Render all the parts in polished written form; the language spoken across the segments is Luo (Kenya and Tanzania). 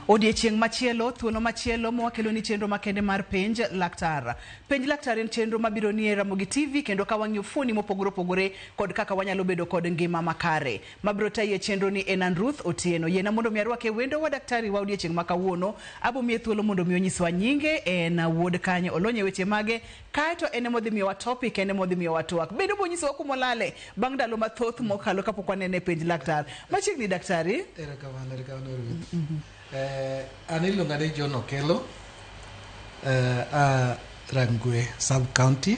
Odiechieng' machielo, thuolo machielo mawakelo ni chenro makende mar Penj Laktar. Penj Laktar en chenro mabiro ni e Ramogi TV kendo ka wang'iyo fuoni mopogore opogore kod kaka wanyalo bedo kod ngima makare. Mabiro tayi e chenro ni en an Ruth Otieno. Yiena mondo mi arwake wendo wa daktari wa odiechieng' ma kawuono. Abo miye thuolo mondo mi onyiswa nyinge, en wuod kanye, olony e weche mage, kaeto en ema odhi miyowa topic, en ema odhi miyowa twak. Bende obo nyisowa kuma olale bang' ndalo mathoth mokalo kapok wanene e Penj Laktar. Machiegni daktari. Erokamano, erokamano Ruth. An iluonga ni John Okello, a Rangwe sub county,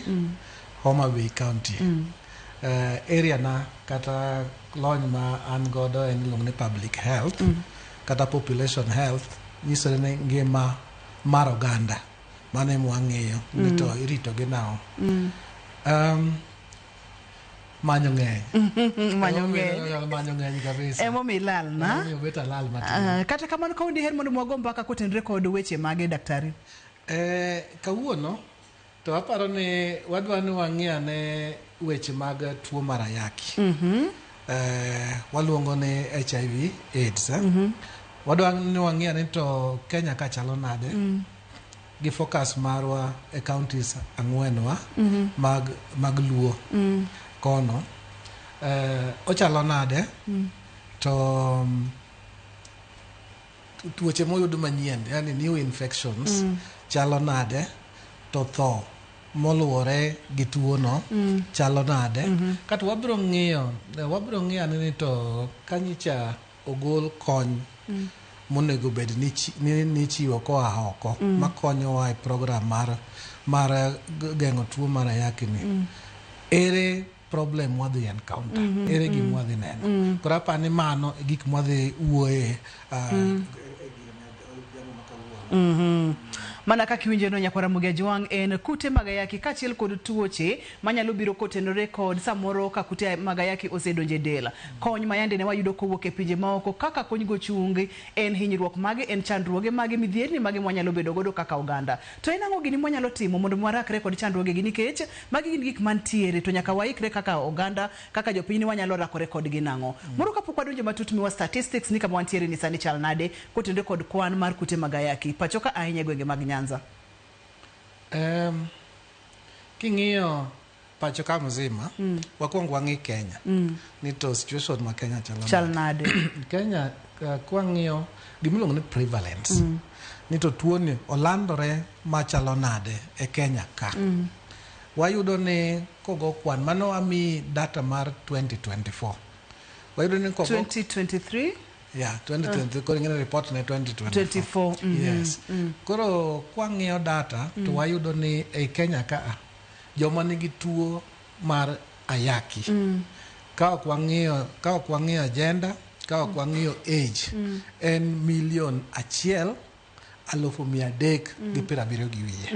Homa Bay County. Area na kata lony ma an godo en iluongo ni public health kata population health, nyiso ni ngima mar oganda. Mano ema wang'iyo ni to irito gi nang'o. Manyo ng'eny. Manyo ng'eny. Manyo ng'eny kabisa. Emomiyo ilal na. Emomiyo bet alal matin. Kata kamano kawuono diher mondo wago mbaka kotenore kod weche mage daktari? Kawuono to aparo ni wadwa ni wang'i ane weche mag tuo mar ayaki. Waluongo ni HIV AIDS. Wadwa ni wang'i ane to Kenya ka chalo nade. Gi focus marwa e counties ang'wen wa mag Luo kono. Ochalo nade to tuoche moyud manyien, yani new infections chalo nade, to tho moluwore gi tuo no chalo nade. Kato wabiro ng'iyo, wabiro ng'iyo ane ni to kanyicha ogol kony monego bed ni ichiwo koa oko makonyowa e program mar geng'o tuo mar ayaki ni. Ere problem mwadhi encounter, ere gima wadhi neno. Koro aparo ni mano e gik mwadhi wuoye Mana kaka iwinjo no nyakwar Ramogi Ajwang' en kute mag ayaki kaachiel kod tuoche manyalo biro kotenore kod samoro ka kute mag ayaki osedonjo e del. Kony ma yande ne wayudo kowuok e pinje maoko kaka kony go chung en hinyruok mage, en chandruoge mage, midhierni mage mwanyalo bedo godo kaka oganda. To en ang'o gini mwanyalo timo mondo warakre kod chandruoge gi nikech magi gin gik mantiere to nyaka waikre kaka oganda, kaka jopiny ni wanyalo rakore kodgi nang'o. Moro kapok wadonjo matut miwa statistics ni kama wantiere ni sani chal nade kotenore kod kwan mar kute mag ayaki pacho ka ahinya e gwenge mag Nyanza. King'iyo pacho ka mzima, wakwong wang'i Kenya. Ni to situation ma Kenya chalo Chal nade? Kenya kwang'iyo gimiluongo ni prevalence. Ni to tuo ni olandore machalo nade e Kenya ka. Wayudo ni kogo kwan, mano ami data mar 2024. Wayudo ni kogo 2023? Yeah, 2023, koro ing'e ni report ne 2024. 24, Yes. Koro kwang'iyo data to wayudo ni ei Kenya ka joma nigi tuo mar ayaki. Ka ok wang'iyo gender, ka ok wang'iyo age, en 1,370,000 gi wiye.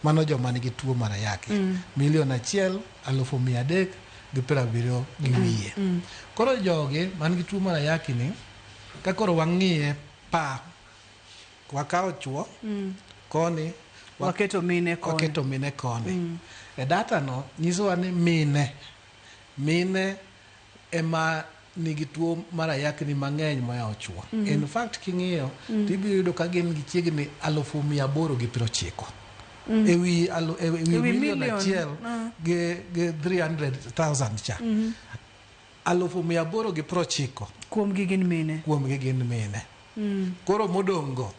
Mano joma nigi tuo mar ayaki. 1,370,000 gi wiye. Koro jogi man gi tuo mar ayaki ni, ka koro wang'iye pa, wakawo chuo koni, waketo mine koni. Waketo mine koni. E data no nyisowa ni mine ema nigi tuo mar ayaki ni mang'eny moyawo chuo. In fact king'iyo to ibiro yudo ka gin gi chiegni 890,000. E wi E wi milion million. achiel gi 300,000 cha. 890,000 Kuom gi gin mine. Kuom gi gin mine. Koro modong' go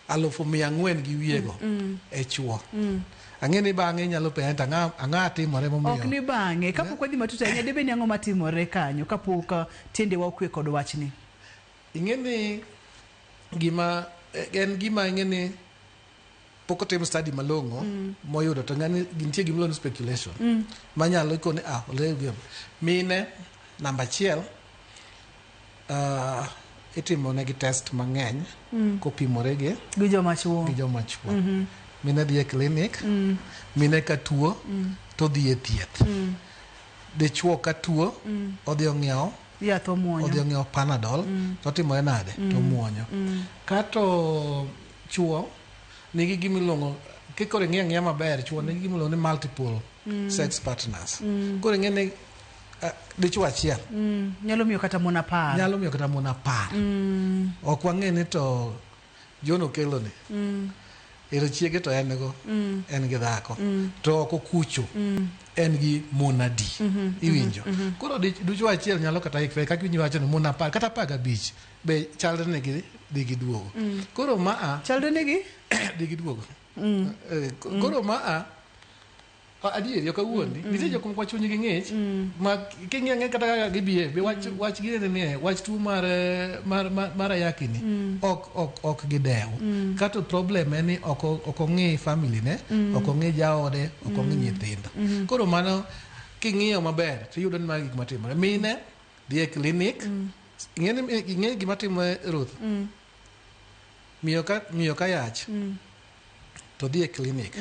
400,000 gi wiye go e chuo. Ang'e ni bang'e inyalo penja to ang'a timore momiyo. Ok ni bang'e, kapok wadhi matut ahinya, debe ni ang'o matimore kanyo kapok tiendewa okwe kod wachni? Ing'e ni gima en gima ing'e ni pok otim study malong'o moyudo to ng'ani nitie gima iluongo ni speculation manyalo koni mine namba 1 itimo negi test mang'eny kopimore gi gi joma chuo. Gi joma chuo. Mine dhi e clinic, mine ka tuo to dhi e thieth. Dichuo ka tuo odhi ong'iewo yath omuonyo. Odhi ong'iewo Panadol to otimore nade to omuonyo. Kato chuo nigi gima iluongo kikoro ing'iyo ang'iya maber chuo nigi gima iluongo ni multiple sex partners. Koro ing'e ni dichuo achiel Nyalo miyo kata mon 10. Nyalo miyo kata mon 10. Ok wang'e ni to John Okello ni ero chiege to en go en gi dhako to ok okucho en gi mon adi iwinjo koro dichwo achiel nyalo kata ikre kaka iwinjo wacho ni mon 10 kata 15 be chalre ni gi dhi giduogo koro maa Chalre negi? dhi giduogo koro maa adieri ok awuondi nitie jok moko chunygi ng'ich ma king'iyo ang'iya kata kaka gibehave be wach wach ginene ni wach tuo mar mar ayaki ni ok ok ok gidew kato problem en ni ok ok ong'i family ne ok ong'i jaode ok ong'i nyithindo koro mano king'iyo maber tiyudo ni magi gik matimore mine dhi e clinic ing'e ni ing'e gima timore Ruth miyo ka yach to dhi e clinic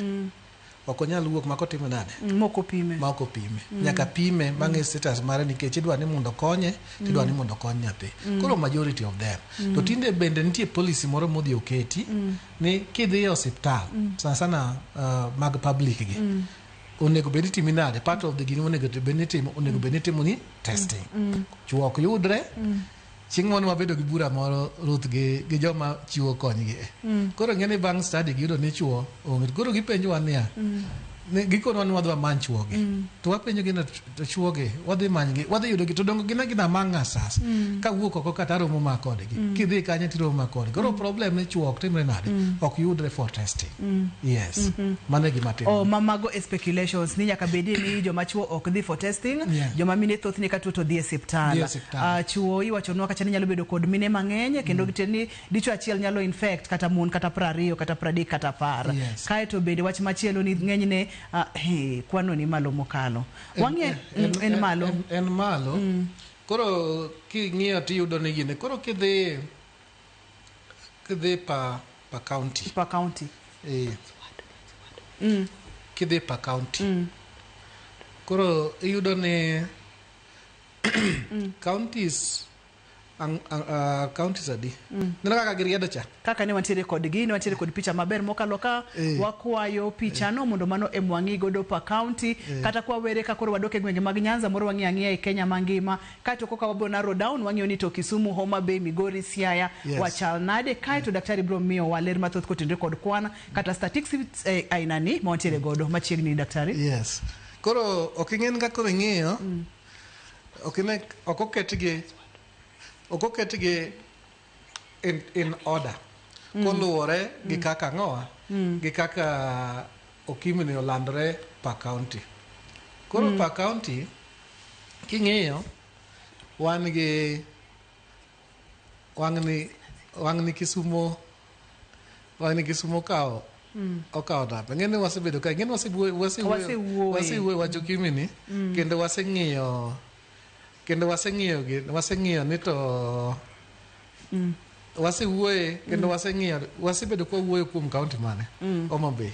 ok onyal wuok mak otimo nade Mok opime. ma ok opime nyaka pime mang'e status mare nikech idwa ni mondo okonye tidwa ni mondo okony nyathi koro majority of them to tinde bende nitie policy moro modhi oketi ni kidhi e osiptal sana sana mag public gi onego bed ni itimi nade part of the gini onego bed ni itimo onego bed ni itimo ni testing chuo ok yudre chieng' moro wabedo gi bura moro Ruth gi joma chiwo kony gi koro ng'e ni bang' study giyudo ni chuo onge koro gipenjowa niya ne gikonwa ni wadhi wamany chuogi to wapenjogi ni to chuogi wadhi manygi wadhi yudogi to dongo gin agina among us kawuok oko kata aromo ma kodgi kidhi kanye tiromo ma kodgi koro problem ni chuo ok timre nade ok yudre for testing yes mano e gima timore Oh, ma mago e speculations ni nyaka bedie ni joma chuo ok dhi for testing joma mine thothne ka tuo to dhi e osiptal. Dhi e osiptal. Chuo iwachonwa kacha ni nyalo bedo kod mine mang'eny kendo mm. ni dichuo achiel nyalo infect kata mon kata 20 kata 30 kata 10. Yes. Kaeto bende wach machielo ni ng'enyne kwano ni malo mokalo. Wang'e en malo. En malo. Koro king'iyo tiyudo ni gini. Koro kidhi pa county. Pa county. Kidhi pa county. Koro iyudo ni counties counties adi neno kaka giriedo cha kaka ne wantiere kodgi ne wantiere kod picha maber mokalo ka wakwayo picha no mondo mano emwang'i godo pa county kata kwa were ka koro wadok e gwenge mag Nyanza moro wang'i ang'iya e Kenya mangima kaeto koka wabiro narrow down wang'iyo ni to Kisumu, Homa Bay, Migori, Siaya wachal nade kaeto daktari biro miyo wa ler mathoth kotenore kod kwan kata statistics aina ni ma wantiere godo machiegni daktari. Yes. Koro ok ing'en ka koro ing'iyo ok oketgi in order koluwore gi kaka ang'owa gi kaka okimwi ni olandore per county. Koro per county king'iyo wan gi wang'ni Kisumo okawo namba. Ng'eni wasebedo ka ng'eni wasewuoyo wach okimwi ni kendo waseng'iyo waseng'iyo ni to wasewuoye kendo waseng'iyo wasebedo kwa wuoyo kuom county mane Homa Bay.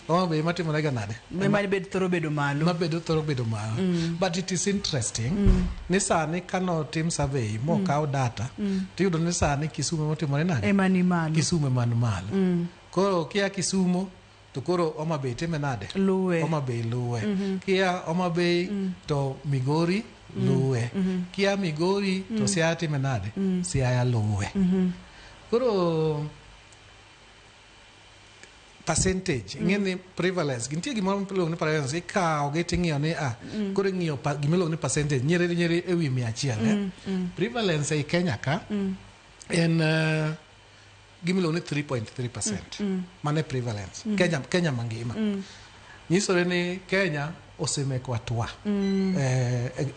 Homa Bay matimore ga nade ma bed thoro bedo malo ma bedo thoro bedo malo but it is interesting ni sani kano tim survey mokaw data tiyudo ni sani Kisumu motimore nade ema ni malo Kisumu man malo koro kia Kisumu to koro Homa Bay time nade luwe Homa Bay luwe kia Homa Bay to Migori luwe kia Migori to Siaya time nade Siaya luwe koro percentage ing'e ni prevalence nitie gimoro miluongo ni prevalence ikawo gi ting'iyo ni koro ing'iyo gima iluongo ni percentage nyeri e wi 100 prevalence ei Kenya ka en gima iluongo ni 3.3% mano e prevalence Kenya mangima nyisore ni Kenya osemeko hatua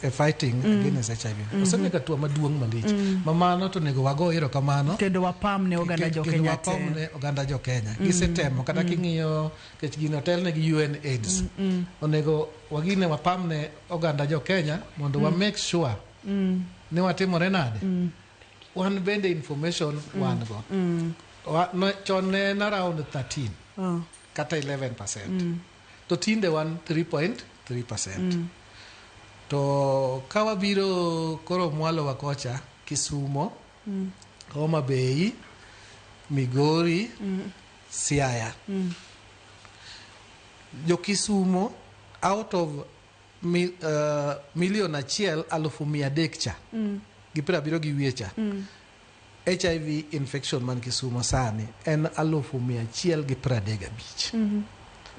e fighting against HIV osemeko hatua maduong' malich ma mano to onego wago erokamano kendo wapam ne oganda jo kendo Kenya wapam ne oganda jo Kenya gisetemo kata king'iyo kech gino otelne gi UNAIDS onego wagine wapam ne oganda jo Kenya mondo wa make sure ni watimore nade wan bende information wan go chon ne en around 13 kata 11% to tinde wan 3.3% to ka wabiro koro mwalo wa kocha Kisumo Homa Bay Migori Siaya jo Kisumo out of 1,300,000 cha gi 70 gi wiye cha HIV infection man Kisumo sani en 135,000.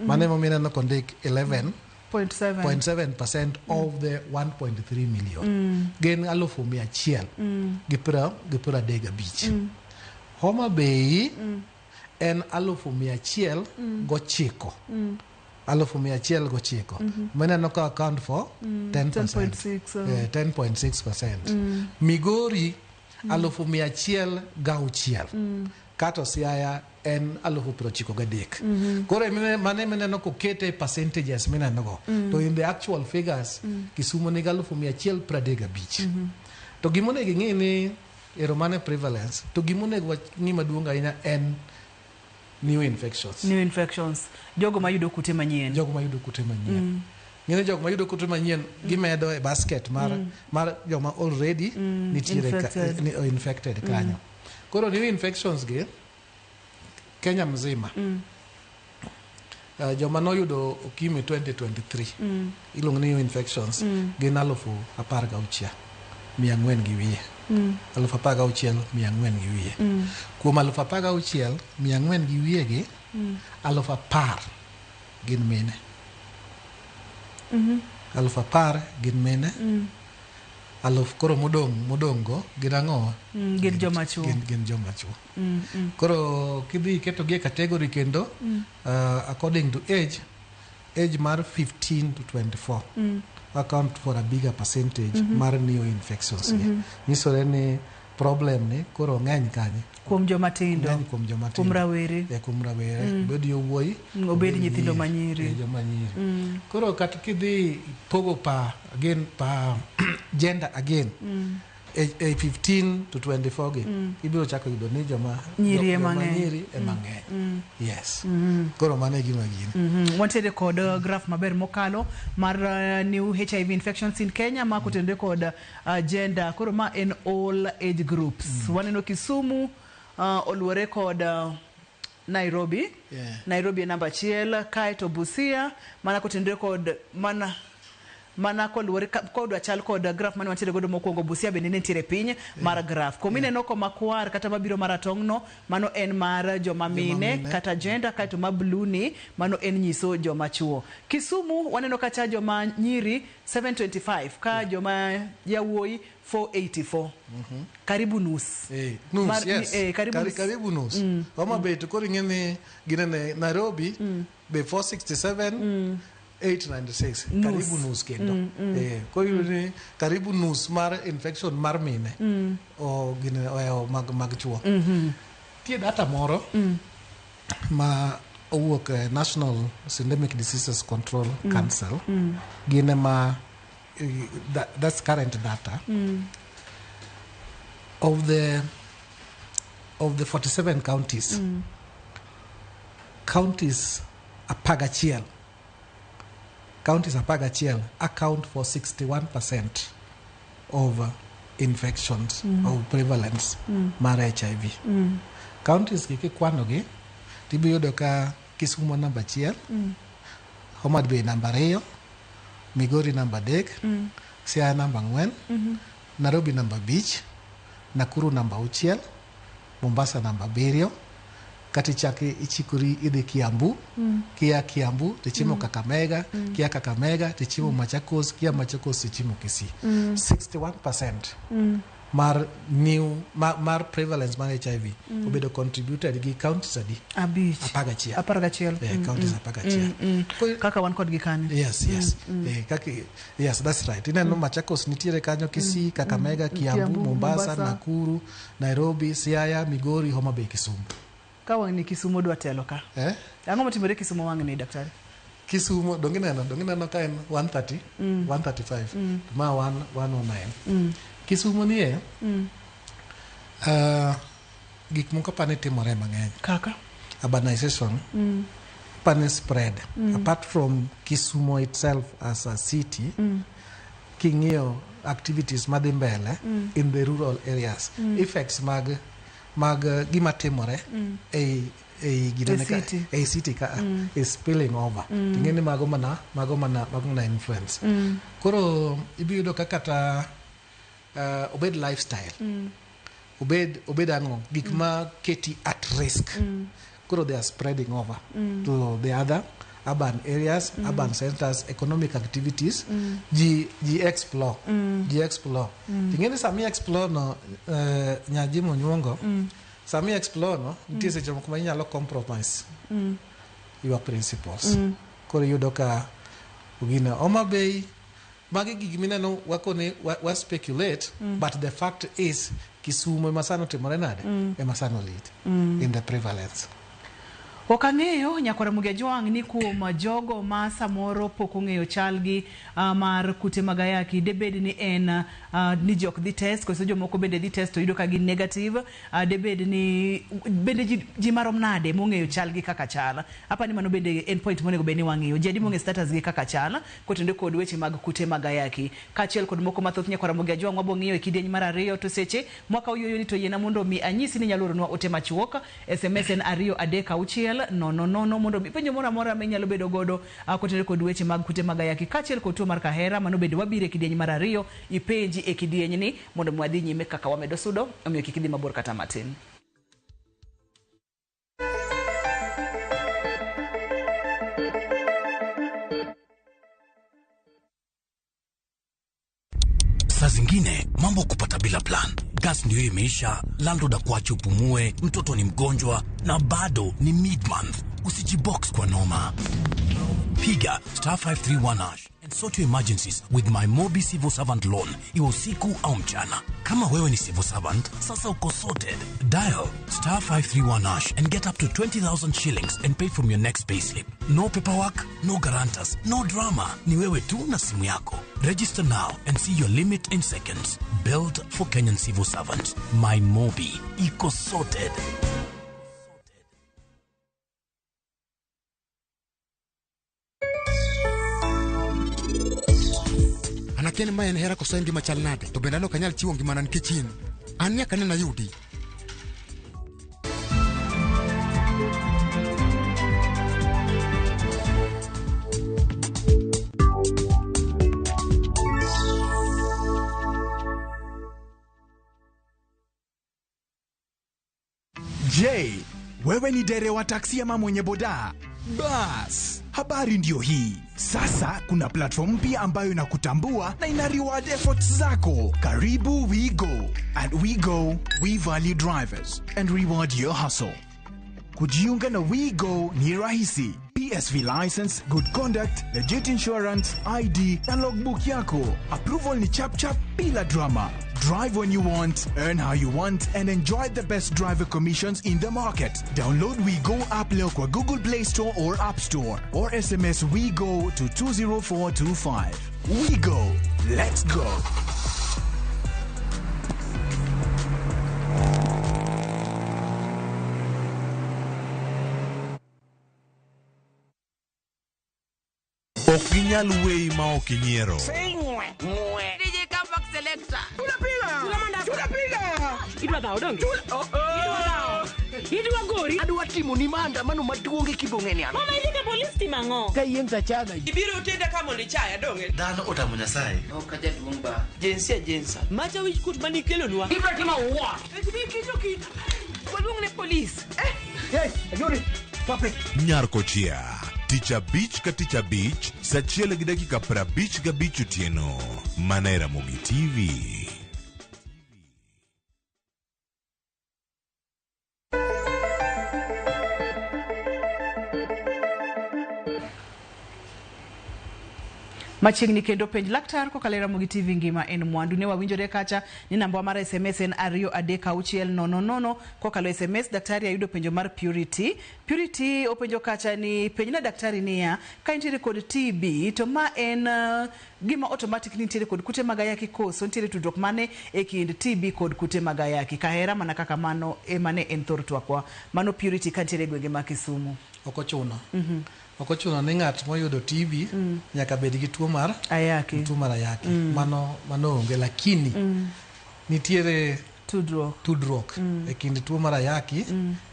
Mano emomiyo ineno kondik 11 0.7. 0.7% of the 1.3 million. Gin 135,000. Homa Bay en 109,000. 109,000. Maneno ka account for 10%. 10.6, 10.6%. Migori 106,000. Kato Siaya en 93,000. Koro mane mineno kokete percentages mineno go. To in the actual figures, Kisumo nigi 135,000. To gimonego ing'i ni ero mane prevalence, to gimonego wang'i maduong' ahinya en new infections. New infections. Jogo mayudo kute manyien. Jogo mayudo kute manyien. Ng'eni jogo mayudo kute manyien gimedo e basket mar joma already nitiere infected. Infected kanyo. Koro new infections gi Kenya mzima, joma noyudo ukimwi 2023 iluongo ni new infections gin 16,400 gi wiye. 16,400 gi wiye. Kuom 16,400 gi wiye gi, 10,000 gin mine. 10,000 gin mine. Aluf koro modong' go gin ang'o? Gin joma chuo. Gin joma chuo. Koro kidhi iketogi e category kendo, according to age, age mar 15 to 24 account for a bigger percentage mar new infections gi. Nyisore ni problem ni koro ng'eny kanye? Kuom joma tindo. Ng'eny kuom joma Kuom tindo. rawere. Kuom rawere. Obed yowuoyi, Obed nyithindo nyiri. Manyiri. Joma nyiri. Koro kata kidhi pogo pa again pa gender again, e 15 to 24 gi, ibiro chako yudo ni joma Nyiri ema joma ng'eny. nyiri ema ng'eny. Yes. Koro mano e gima gin. Wantiere kod graph maber mokalo mar new HIV infections in Kenya ma kotenore kod gender. Koro ma en all age groups. Waneno Kisumu oluwore kod Nairobi. Nairobi e namba achiel, kaeto Busia mana kotenore kod mana koluwore kodwa chal kod graph mane wantiere godo mokwongo. Busia bende ne nitiere piny mar graph. Komineno komakwar kata mabiro maratong' no, mano en mar joma mine mine. Kata gender, kaeto ma blue ni mano en nyiso joma chuo. Kisumu waneno kacha joma nyiri 725 ka joma yawuoyi 484, karibu nus. Nus, yes. Karibu nus. Karibu nus. Homa Bay to koro ing'e ni ginene Nairobi be 467, 896. Nus. Karibu nus kendo. Koro iyudo ni karibu nus mar infection mar mine o gine ohewo mag chuo. Nitie data moro ma owuok e National Syndemic Diseases Control Council. Gin ema that's current data of the 47 counties, counties 11, counties 11 account for 61% of infections, of prevalence mar HIV. Counties gi kikwanogi tibiyudo ka Kisumo namba 1, Homa Bay namba 2, Migori namba 3, Siaya namba 4, Nairobi namba 5, Nakuru namba 6, Mombasa namba 7. Kata ichak ichikori idhi Kiambu, kia Kiambu tichimo Kakamega, kia Kakamega tichimo Machakos, kia Machakos tichimo Kisii. 61% mar new mar prevalence mar HIV obedo contributed gi counties adi? 5. 11. 11. Counties 11. Kaka wan kodgi kanyo. Yes. Yes, that's right. Ineno Machakos nitiere kanyo, Kisii, Kakamega, Kiambu, Kiambu, Mombasa, Mombasa. Nakuru, Nairobi, Siaya, Migori, Homa Bay, Kisumu. Ka wang'ni Kisumu dwa telo ka. Eh? Ang'o motimore Kisumu wang'ni, daktari? Kisumu, dongineno ka en 130, 135, to ma 1, 109. Kisumu nie, gik moko pani timore mang'eny. Kaka? Urbanization, pani spread. Apart from Kisumu itself as a city, king'iyo activities madhi mbele in the rural areas, effects mag gima timore ei ginene E city. Ei city ka is spilling over. Ting'e ni mago mana influence. Koro ibiyudo ka kata obed lifestyle. Obed ang'o gik ma keti at risk. Koro they are spreading over to the other urban areas, urban centers, economic activities. Ji explore, ji explore. Ing'e ni sami explore no, nyaji monyuongo, sami explore no, nitie seche moko ma inyalo compromise your principles. Koro iyudo ka gino Homa Bay, magi gik mineno wakone wa speculate, but the fact is Kisumu ema sano timore nade, ema sano lead in the prevalence. Ok ang'eyo nyakwara Mugia Jwang' ni kuom jogo ma samoro pok ong'eyo chalgi mar kute mag ayaki, debed ni en ni ji ok dhi test koso jomoko bende dhi test to yudo ka gin negative. Debed ni bende ji marom nade mong'eyo chalgi kaka chal. Apa ni mano bende en point monego bed ni wang'iyo. Ji adi mong'eyo status gi kaka chal kotenore kod weche mag kute mag ayaki kaachiel kod moko mathoth. Nyakwara Mugia Jwang' wabo ng'iyo e kidieny mar ariyo, to seche mwaka oyuoyo ni to yiena mondo mi anyisi ni inyalo oronwa ote machuok. SMS en 23600 mondo mi penjo moro amora minyalo bedo godo kotenore kod weche mag kute mag ayaki kaachiel kod tuo mar kahera. Mano bende wabiro e kidieny mar ariyo, ipenji e kidieny ni mondo mi wadhi nyime kaka wamedo sudo, omiyo kik idhi mabor kata matin. Saa zingine mambo kupata bila plan. Gas ndio imeisha, landlord akuache upumue, mtoto ni mgonjwa na bado ni mid-month. Usijibox kwa noma. Piga star 531 hash and sort your emergencies with my Mobi Civil Servant Loan, iwe usiku au mchana. Kama wewe ni civil servant, sasa uko sorted. Dial star 531 hash and get up to 20,000 shillings and pay from your next payslip. No paperwork, no guarantors, no drama. Ni wewe tu na simu yako. Register now and see your limit in seconds. Built for Kenyan civil servants. My Mobi. Iko sorted. An akia ni ma en hera koso en gima chal nade, to bende an ok anyal chiwo ngimana nikech in. An nyaka nene ayudi. Je, wewe ni dere wa taksi ama mwenye boda? Bas, habari ndio hii. Sasa kuna platform mpya ambayo inakutambua na ina reward efforts zako. Karibu WeGo. At WeGo, we value drivers and reward your hustle. Kujiunga na WeGo ni rahisi. PSV license, good conduct, legit insurance, ID na logbook yako. Approval ni chap chap bila drama. Drive when you want, earn how you want, and enjoy the best driver commissions in the market. Download WeGo app leo kwa Google Play Store or App Store, or SMS WeGo to 20425. WeGo. Let's go. Ok ginyal weyi ma ok inyiero. DJ Comeback Selector. Idwa gori. Adwa timo ni maandamano maduong' e kibong'e Mama idhi polis timo ang'o? Ka yieng' tachaga. Ibiro tenda ka mondo ichaya dong'e. Dhano otamo Nyasaye. Ok ajaduong' ba. Jinsia jinsa. Macha wich kut manikelonwa. Ibiro timo what? Waluong ne polis. Hey, Ajuri. Stop it. Nyar Kochia. Tich abich ka tich abich, saa 1:55 otieno. Mana e Ramogi TV. Machiegni kendo penj laktar kokalo e Ramogi TV ngima en mwandu. Ne wawinjore kacha ni namba mar SMS en 23600. Kokalo SMS daktari ayudo penjo mar Purity. Purity openjo kacha ni penjna daktari niya, ka intiere kod TB to ma en gima automatic ni nitiere kod kute mag ayaki koso nitiere tudruok mane e kind TB kod kute mag ayaki? Kahera mana kaka mano ema ne en thor twakwa. Mano Purity ka nitiere e gwenge ma Kisumu. Ok ochuno. Ok ochuno ni ng'at moyudo TB nyaka bed gi tuo mar ayaki. Tuo mar ayaki. Mano onge, lakini nitiere tudruok e kind tuo mar ayaki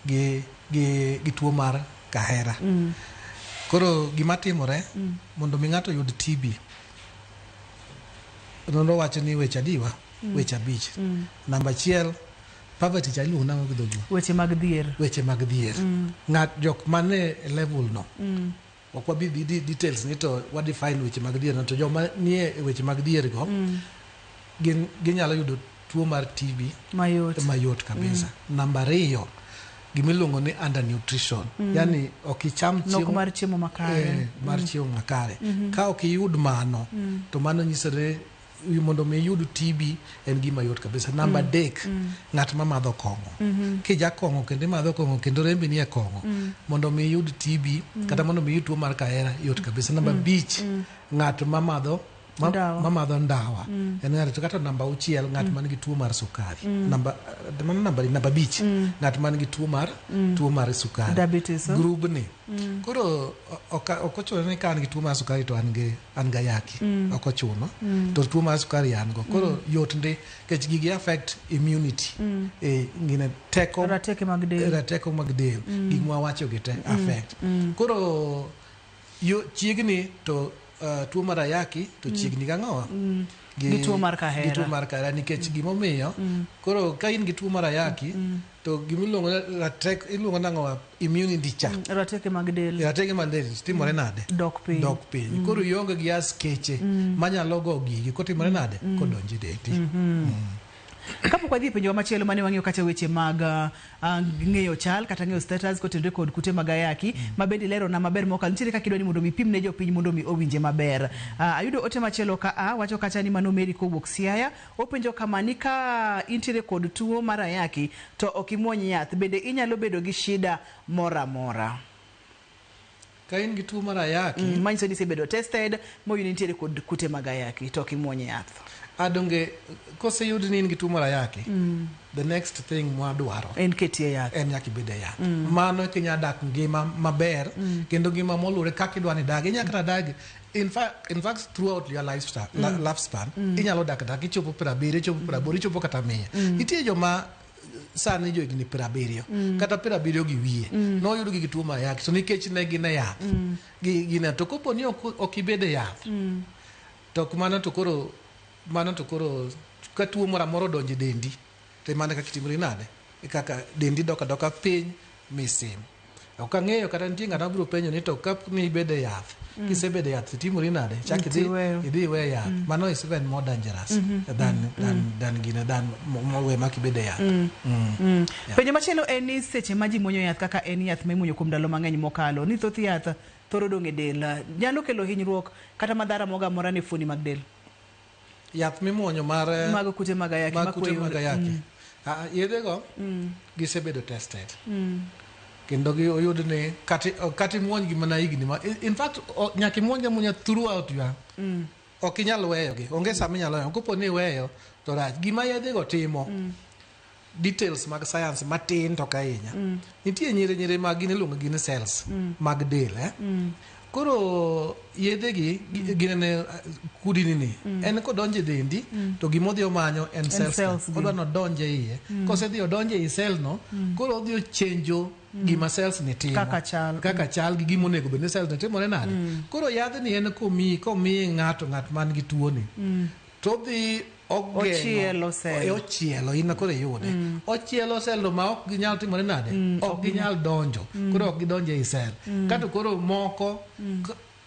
gi tuo mar kahera. Koro gima timore mondo mi ng'ato yud TB, nonro wacho ni weche adiwa, weche abich. Namba achiel, Poverty cha iluongo nang'o gi dholuo? Weche mag dhier. Weche mag dhier. Ng'at jok mane e level no. Ok wabi dhi details ni to wa define weche mag dhier no, to joma nie e weche mag dhier go gin ginyalo yudo tuo mar TB mayot mayot kabisa. Namba ariyo, gimiluongo ni undernutrition. Yani ok icham Nok chiemo mar chiemo makare. Mar chiemo makare. Ka ok iyud mano, to mano nyiso ni mondo mi iyud TB en gima yot kabisa. Namba adek, ng'at ma madho kong'o. Kija kong'o kendo imadho kong'o kendo rembi nie kong'o, mondo mi iyud TB kata mondo mi iyud tuo mar kahera yot kabisa. Namba abich, ng'at ma madho Ndawa. Mamadho ndawa en ng'ato. To kata namba auchiel, ng'at man gi tuo mar sukari. Namba mano namba 5, ng'at man gi tuo mar sukari. Diabetes, oh? Grubni koro ok ochuno ni ka an gi tuo mar sukari to an gi ayaki. Ok ochuno. To tuo mar sukari an go koro yot ndi nikech gigi affect immunity e ngine teko Rateke mag del. Rateko mag del. Gik mwawacho gi te affect. Koro yo chiegni to tuo mar ayaki to chiegni gang'owa Gi tuo mar kahera. Gi tuo mar kahera nikech gimomiyo koro ka in gi tuo mar ayaki to gimiluongo ni ratek iluongo nang'owa immunity cha. Rateke mag del. Rateke mag del timore nade? Dok piny. Dok piny. Koro ionge gi askeche manyalo go gigi kotimore nade kodonjo e dendi. Kapok wadhi e penjowa machielo mane wang'iyo kacha weche mag ng'eyo chal kata ng'eyo status kotenore kod kute mag ayaki ma bende ilerona maber mokalo, nitiere kaka idwa ni mondo mi ipim ne jopiny mondo mi owinje maber. Ayudo ote machielo ka a wacho kacha ni mano Mary kowuok Siaya openjo kama ni ka intiere kod tuo mar ayaki to ok imuony yath, bende inyalo bedo gi shida moro amora? Ka in gi tuo mar ayaki Manyiso ni isebedo tested moyud ni intiere kod kute mag ayaki to ok imuony yath. Adonge koseyud ni in gi tuo mar ayaki, the next thing mwadwaro en ketie yath. En nyaka ibed e yath. Mano eka inya dak ngima maber kendo ngima moluwore kaka idwa ni idag. Inya kata dag in fact throughout your lifestyle, lifespan inyalo dak dak ichopo 70, ichopo 80, ichopo kata 100. Nitie joma sani jo higni 70 kata 70 gi wiye noyudgi gi tuo mar ayaki to nikech ne gin e yath gi gine. To kopo ni ok ibed e yath to ok mano to koro mano to koro ka tuo moro amora odonjo e dendi to mana kaka itimori nade e kaka dendi dok adoka piny misim. Ok ang'eyo kata nitie ng'at mabiro penjo ni to ka ni ibedo e yath, kisebedo e yath itimori nade chak idhi Tiweyo. Idhi iwe yath, mano is even more dangerous than gine than mowe mak ibedo e yath. Yeah. Penjo machielo en ni seche ma ji muonyo yath kaka en yath ma imuonyo kuom ndalo mang'eny mokalo ni thoth yath thoro dong' e del nyalo kelo hinyruok kata madhara moro amora ne fuoni mag del? Yath mimuonyo mar mag kute mag ayaki mag kute makweyo- mag ayaki. Ah, yedhego gisebedo tested kendo gi oyud ni kata imuony gi mana higni ma in fact nyaka imuony gi amuonya throughout your ok inyal weyogi. Onge sama inyalo weyo. Kopo ni iweyo to rach. Gima yedhego timo, details mag science matin to ok ahinya, nitie nyiri nyiri mag gin iluongo gi ni cells mag del, eh? Koro yedhegi gin ne kudini ni en kodonjo e dendi to gimodhi omanyo en cells ka. Cells gi. Odwa nodonj e iye. Kosedhi odonjo ei cell no, koro odhi ochenjo gima cells ni timo. Kaka chal. Kaka chal gi gima onego bed ni cells ni timore nade. Koro yadhni en komiyi ng'ato, ng'at man gi tuoni, to odhi ogeng'o Ochielo cell. Ochielo in koro iyude ochielo cell no ma ok ginyal timore nade, ok ginyal donjo. Koro ok gidonjo ei cell kato koro moko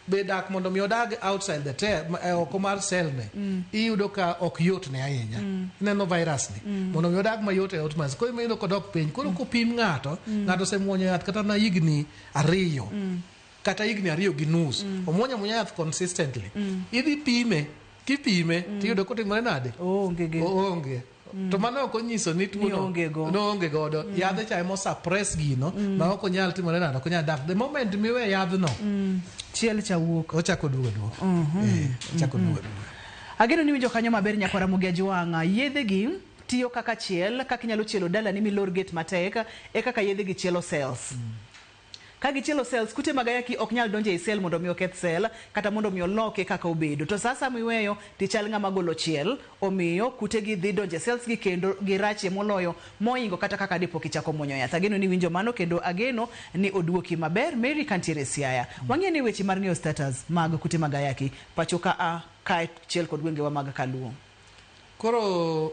be dak mondo mi odag outside the oko mar cell ne iyudo ka ok yot ne ahinya. Ineno virus ni mondo mi odag mayot e ot mar koro iyudo kodok piny. Koro kopim ng'ato, ng'ato osemuonyo yath kata na higni 2 kata higni 2.5, omuonyo amuonya yath consistently, idhi pime, kipime tiyudo kotimore nade? Oonge gi Oonge. To mano ok onyiso ni tuo Ni no oonge go. noonge godo. Yadhe cha emo suppress gino ma ok onyal timore nade, ok onyal dak. The moment miwe yadhno, chiel cha wuok. Ochako duogo aduoga. Ochako duogo aduoga. Ageno ni winjo kanyo maber nyakwara Ramogi Ajwang'. Yedhegi tiyo kaka chiel, kaka inyalo chielo dalani milor gate matek, e kaka yedhegi chielo cells. Ka gichielo cells, kute mag ayaki ok nyal donjo ei cell mondo mi oketh cell kata mondo mi oloke kaka obedo. To sa asaya miweyo tichal ng'ama golo chiel, omiyo kutegi dhi donjo e cells gi kendo girachie moloyo moingo kata kaka dipo kichako muonyo yath. Ageno ni winjo mano kendo ageno ni oduoki maber. Mary kantiere Siaya. Wang'e ni weche mar ng'eyo status mag kute mag ayaki pacho ka a kaachiel kod gwengewa mag Kaluo. Koro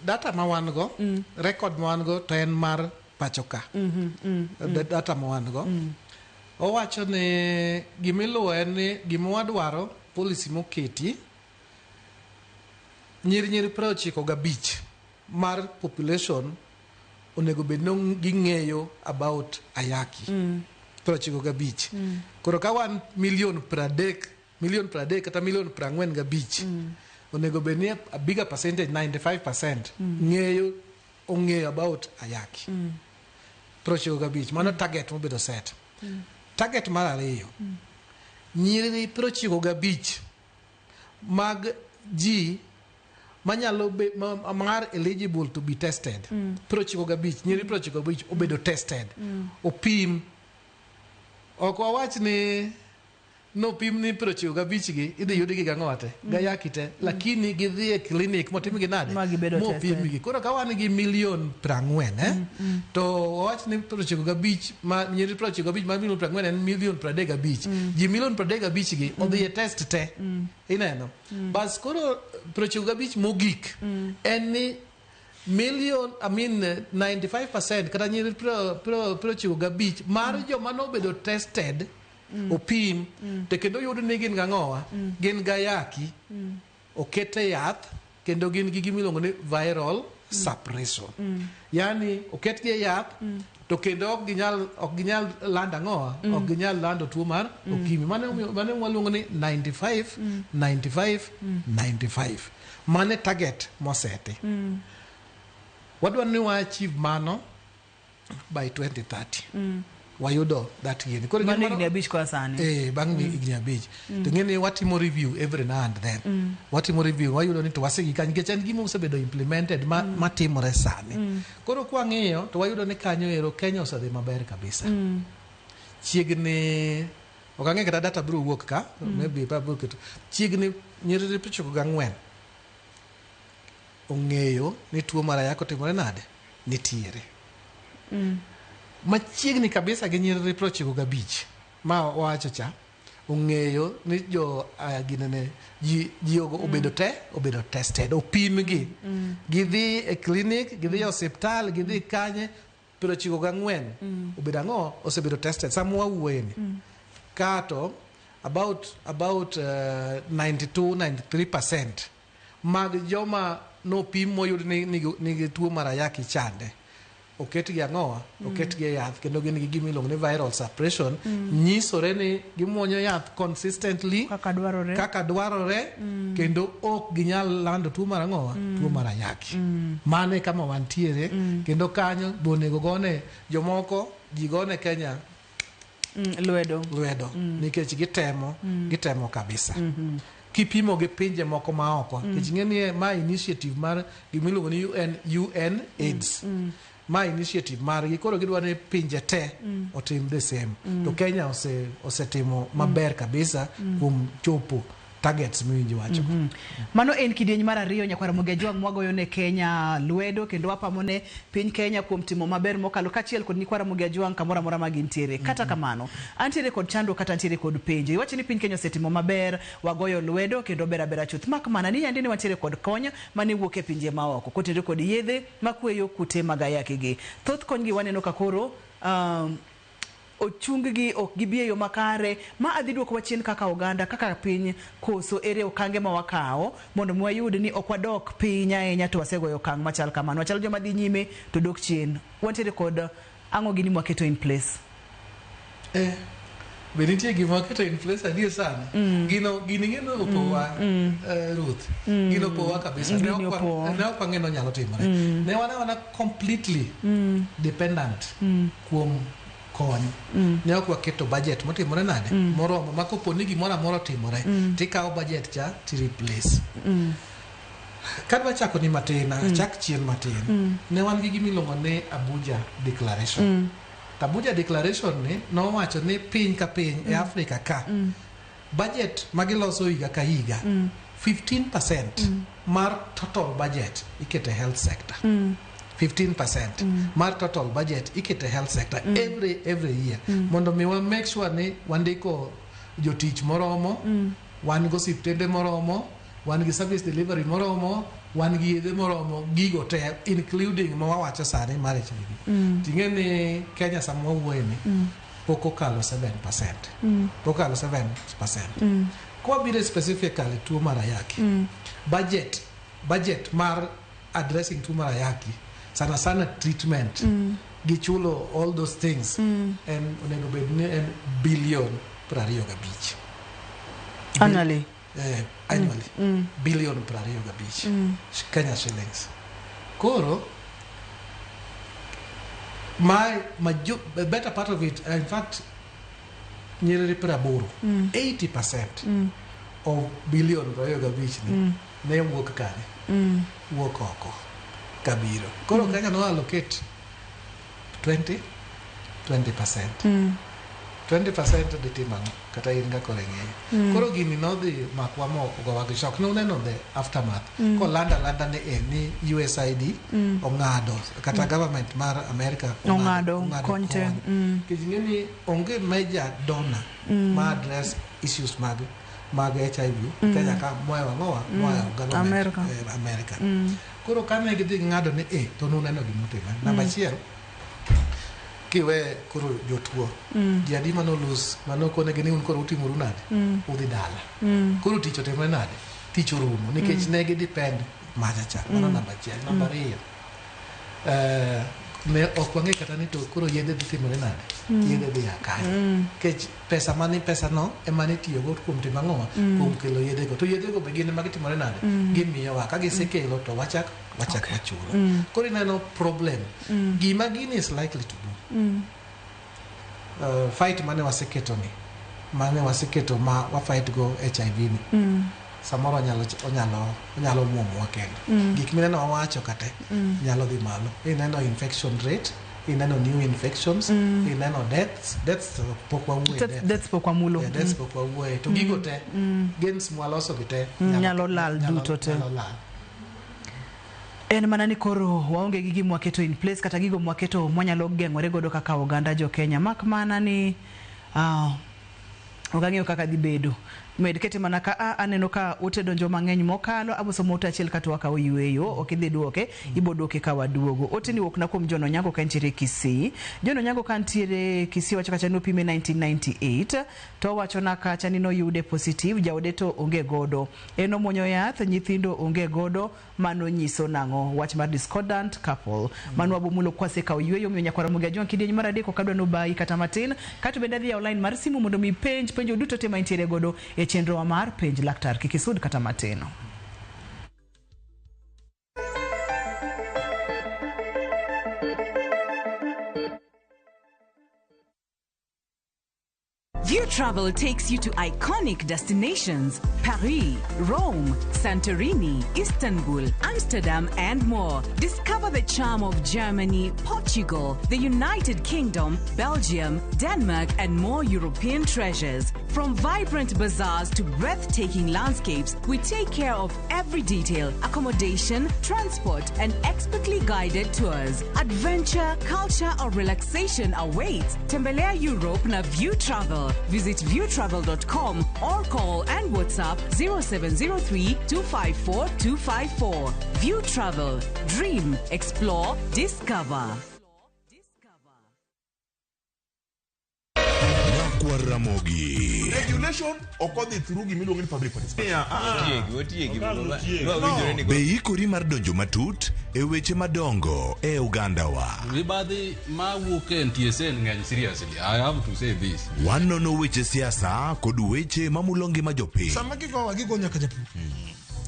Data ma wan go, record ma wan go to en mar pacho ka. Data ma wan go owacho ni gimiluwo en ni gima wadwaro, policy moketi, nyiri 95 mar population onego bed ni ging'eyo about ayaki. 95. Koro ka wan milion 30, milion 30 kata milion 45, onego bed ni a bigger percentage, 95%, ng'eyo, ong'eyo about ayaki. 95, mano target mobedo set. Target mar ariyo, nyiri 95 mag ji manyalo be, mar eligible to be tested, 95, nyiri 95 obedo tested, opim. Ok wawach ni nopim ni 95 gi idhi yudgi gang'o te, gayaki te, lakini gidhi e clinic motimgi nade? Ma gibedo Mopimgi. Koro ka wan gi milion 40, to wawach ni 95 ma nyiri 95 mar milion 40 en milion 35. Ji milion 35 gi odhi e test te, ineno. Bas, koro 95 mogik en ni million, I mean, 95% kata nyiri 95 mar joma nobedo tested, opim to kendo oyud ni gin gang'owa, gin gayaki, okete yath kendo gin gi gimiluongo ni viral suppression, yani oketgi e yath to kendo ok ginyal lando ang'owa, ok ginyal lando tuo mar okimi. Mano waluongo ni 95 95 95. Mano e target moseti. Wadwaro ni wa achieve mano by 2030, wayudo that gini. Koro Mano gimoro- higni 5 koa sani. Eh, bang' higni 5. To ng'e ni watimo review every now and then. Watimo review, wayudo ni to wasegi kanyo, nikech en gima osebedo implemented ma, matimore sani. Koro kwang'iyo to wayudo ni kanyo ero Kenya osedhi maber kabisa. Chiegni, ok ang'e kata data biro wuok ka, maybe pa biro keto chiegni nyiriri 94 ong'eyo ni tuo mar ayaki otimore nade, nitiere machiegni kabisa gi nyiriri 95 ma wawacho cha ong'eyo ni jo ginene ji obedo te obedo tested, opimgi, gidhi e clinic, gidhi e osiptal, gidhi kanye. 94 obedo ang'o, osebedo tested sama wawuoyeni kato about 92 93% mag joma nopim moyud ni nigi tuo mar ayaki chande oketgi ang'owa, oketgi e yath kendo gin gi gima iluongo ni viral suppression. Nyisore ni gimuonyo yath consistently kaka dwarore, kaka dwarore, kendo ok ginyal lando tuo mar ang'owa, tuo mar ayaki. Mano e kama wantiere, kendo kanyo be onego gone jomoko, ji gone Kenya lwedo. Lwedo, nikech gitemo kabisa kipimo gi pinje moko ma oko, nikech ing'e ni ma initiative mar gimiluongo ni UN AIDS. Ma initiative margi, koro gidwa ni pinje te otim the same, to Kenya osetimo maber kabisa kuom chopo targets miwinjo wacho. Mano en kidieny mar ariyo, nyakwar Ramogi Ajwang', mwagoyo ne Kenya lwedo kendo wapamo ne piny Kenya kuom timo maber mokalo, kaachiel kod nyikwa Ramogi Ajwang' kamoro amora ma gintiere. Kata kamano, antiere kod chandruok kata antiere kod penjo. Iwacho ni piny Kenya osetimo maber, wagoyo lwedo kendo ber abera chuth. Mak mana ni yande ne wantiere kod kony mane wuok e pinje maoko kotenore kod yedhe makweyo kute mag ayaki gi. Thoth kony gi waneno ka koro ochung gi, ok gibi e yo makare. Ma adhi duokowa chien kaka oganda, kaka piny, koso ere okange ma wakawo mondo mi wayud ni ok wadok piny ahinya to wasegoyo okang' machal kamano, wachal joma dhi nyime to dok chien? Wantiere kod ang'o gini mwaketo in place? Be nitie gima waketo in place adier sani? Gino gini ng'e no opowa, Ruth. Gino opowa kabisa. Ne Gini ok opowa. Ne ok wang'e ni onyalo timore. Ne wan awana completely dependent kuom kony. Ne ok waketo budget motimore nade, moromo, ma kopo ni gimoro amora otimore, tikawo budget cha ti replace. Kadwa chako ni matin, achak chien matin. Ne wan gi gimiluongo ni Abuja Declaration. To Abuja Declaration ni nowacho ni piny ka piny e Afrika ka, budget ma giloso higa ka higa, 15% mar total budget iketo e health sector. 15% mar total budget iketo e health sector every year mondo mi wa make sure ni wandiko jotich moromo, wan gi osiptende moromo, wan gi service delivery moromo. Wan gi yedhe moromo gigo te, including ma wawacho sani mar HIV. Ting'e ni Kenya sama wawuoye ni pok okalo 7%. Pok okalo 7%. Kwabiro specifically tuo mar ayaki, budget mar addressing tuo mar ayaki, sana sana treatment gi chulo all those things, en onego bed ni en billion 25. Annually. Annually billion 25 Kenya shillings. Koro my the better part of it, in fact nyiriri 80, 80% of billion 25 ni ne wuok kare, wuok oko kabiro. Koro Kenya no allocate 20%. 20% dhi timo ang'o? Kata in ga koro ing'eyo. Koro gini nodhi makwa moko gowa gi shock. Nuneno the aftermath. Kolanda landa ni ni USAID ong'ado, kata government mar America ong'ado kony te. Nikech ing'e ni onge major donor ma address issues mag HIV Kenya ka moya ang'owa moya government America. America. Koro kane gidhi ng'ado ni to nuneno gimotimore. Namba achiel, kiwe koro jotuo, ji adi mano lose mano konegi ni un koro utimoru nade, udhi dala. Koro tich otimore nade? Tich orumo nikech ne gi depend macha cha. Mano namba achiel. Namba ariyo, ne ok wang'e kata ni to koro yedhe dhi timore nade, yedhe dhi ya kanye, nikech pesa mani pesa no ema nitiyogo kuom timo ang'owa, kuom kelo yedhego. To yedhego be gin ema gitimore nade, gimiyowa ka gisekelo to wachak wachulo. Koro ineno problem. Gima gini is likely to do, fight mane waseketo ni, mane waseketo ma wa fight go HIV ni, samoro onyalo muomowa kendo. Gik mineno wawacho kate nyalo dhi malo. Ineno infection rate, ineno new infections, ineno deaths. Deaths pok wawuoye. Deaths pok wamulo. Yeah, deaths pok wawuoye. To gigo te, gains mwaloso gi te nyalo lal duto te. Nyalo lal. En mana ni koro waonge gi gima waketo in place, kata gigo mwaketo mwanyalo geng'ore godo kaka oganda jo Kenya. Mak mana ni ok ang'eyo kaka dhi bedo. Med kete mana ka aneno ka ote donjo mang'eny mokalo. Abosomo ote achiel kato wakawo yueyo, ok idhi duoke, ibo duoke ka waduogo. Ote ni wuok na kuom John Onyango ka ntiere Kisii. John Onyango ka ntiere Kisii wacho kacha nopime 1998 to owacho na kacha ni noyude positive, jaode to onge godo. En omuonyo yath, nyithindo onge godo, mano nyiso nang'o? Wach mar discordant couple. Mano wabomulo kwasekawo yueyo, omiyo nyakwara Ramogi Ajwang' kidieny mar adek ok adwa nobayi kata matin. Kato bende adhi e line mar simu mondo mi penj penjo duto te mantiere godo e chenro mar penj laktar. Kik isud kata matin. View Travel takes you to iconic destinations: Paris, Rome, Santorini, Istanbul, Amsterdam, and more. Discover the charm of Germany, Portugal, the United Kingdom, Belgium, Denmark, and more European treasures. From vibrant bazaars to breathtaking landscapes, we take care of every detail: accommodation, transport, and expertly guided tours. Adventure, culture, or relaxation awaits. Tembelea Europe na View Travel. Visit viewtravel.com or call and WhatsApp 0703 254 254. View Travel. Dream, explore, discover. Ramogi. Regulation ok odhi through gimiluongo ni public participation. Be ikori mar donjo matut e weche madongo e oganda wa. Mibadhi mawuok e NTSA ng'eny, seriously, I have to say this. Wanono weche siasa kod weche mamulo ngima jopiny. Sama gigowa gigo nyaka japur,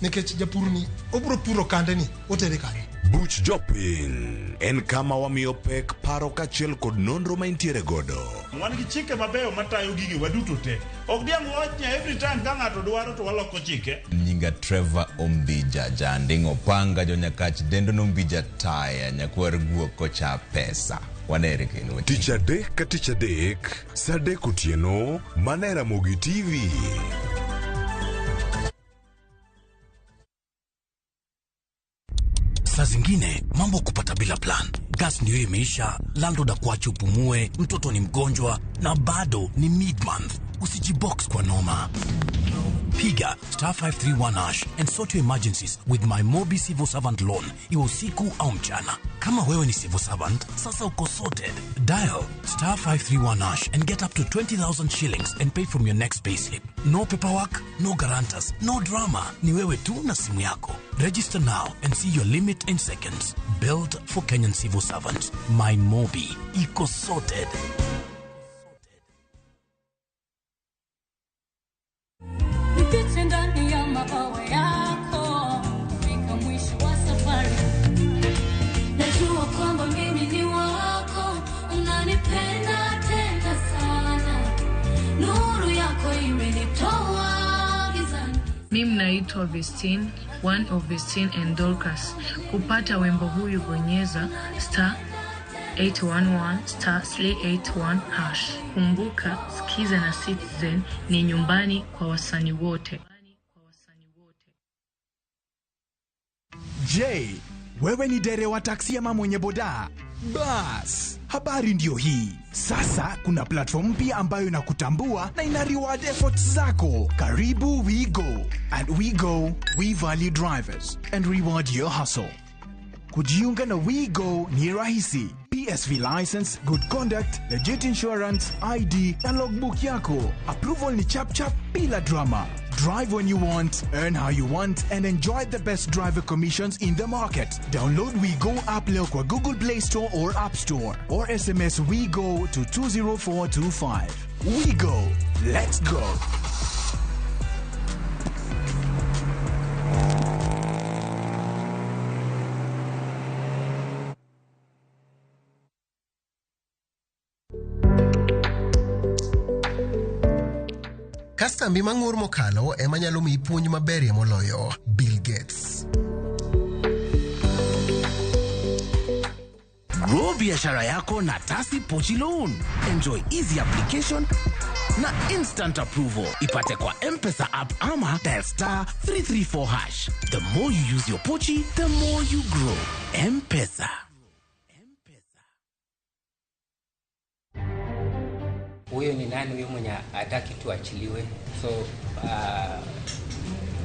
nikech japur ni obiro puro kande ni otere kanye. Buch jopiny en kama wamiyo pek paro kaachiel kod nonro ma intiere godo. Wan gi chike mabeyo matayo gigi waduto te. Ok diang' wach ni every time ka ng'ato dwaro to waloko chike. Nyinga Trevor Ombija, janding' opanga jonyakach dendo nombija taya nyakwar guok kocha pesa. Wanere kendo. Tich adek ka tich adek, saa adek otieno, mana e Ramogi TV. Saa zingine mambo kupata bila plan. Gas ndio imeisha, landlord akuache upumue, mtoto ni mgonjwa na bado ni mid-month. Usijibox kwa noma. Piga star 531 hash and sort your emergencies with my Mobi Civil Servant Loan, iwe usiku au mchana. Kama wewe ni civil servant, sasa uko sorted. Dial star 531 hash and get up to 20,000 shillings and pay from your next payslip. No paperwork, no guarantors, no drama. Ni wewe tu na simu yako. Register now and see your limit in seconds. Built for Kenyan civil servants. My Mobi. Iko sorted. Nifiche ndani ya mabawa yako fika mwisho wa safari. Najua kwamba mimi ni wako, unanipenda tena sana. Nuru yako imenitoa gizani. Mimi naitwa Vestine, one of Vestine and Dorcas. Kupata wimbo huyu bonyeza star 811 star 381 hash. Kumbuka, Skiza na Citizen ni nyumbani kwa wasanii wote. Je, wewe ni dereva taksi ama mwenye boda? Bas, habari ndiyo hii. Sasa kuna platform mpya ambayo inakutambua na ina reward efforts zako. Karibu WeGo. At WeGo, we value drivers and reward your hustle. Kujiunga na WeGo ni rahisi. PSV license, good conduct, legit insurance, ID na logbook yako. Approval ni chap chap bila drama. Drive when you want, earn how you want, and enjoy the best driver commissions in the market. Download WeGo app leo kwa Google Play Store or App Store, or SMS WeGo to 20425. WeGo. Let's go. Kastambi mang'ur mokalo ema nyalo miyi puonj maberie moloyo. Bill Gates. Grow biashara yako na Tasi Pochi Loan. Enjoy easy application na instant approval. Ipate kwa M-Pesa app ama dial star 334 hash. The more you use your Pochi, the more you grow. M-Pesa. Huyo ni nani huyo mwenye hataki tuachiliwe? So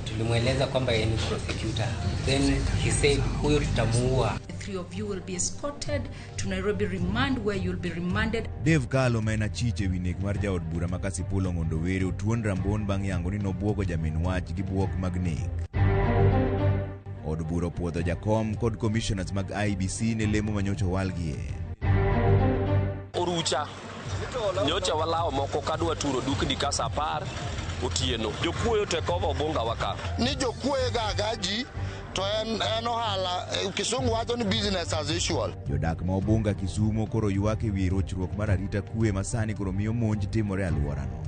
tulimweleza kwamba yeye ni prosecutor. Then he said huyo tutamuua. The three of you will be escorted to Nairobi remand where you'll be remanded. Dave Kalo ma en achich ewi nek mar jaod bura ma Kasipul Ong'ondo Were otuon rambon bang' yango ni nobuogo jamin wach gi buok mag nek. Od bura opuodho jakom kod commissioners mag IEBC ne lemo manyocha owalgie. Orucha nyocha walao moko kadwa turo dukni ka saa 10 otieno. Jokuoyo take over Obunga waka. Ni jokuoyo ga gaji to en ohala, Kisungu wacho ni business as usual. Jodak ma Obunga Kisumo koro ywak ewi rochruok mar arita kwe ma sani koro miyo monj timore e alworano.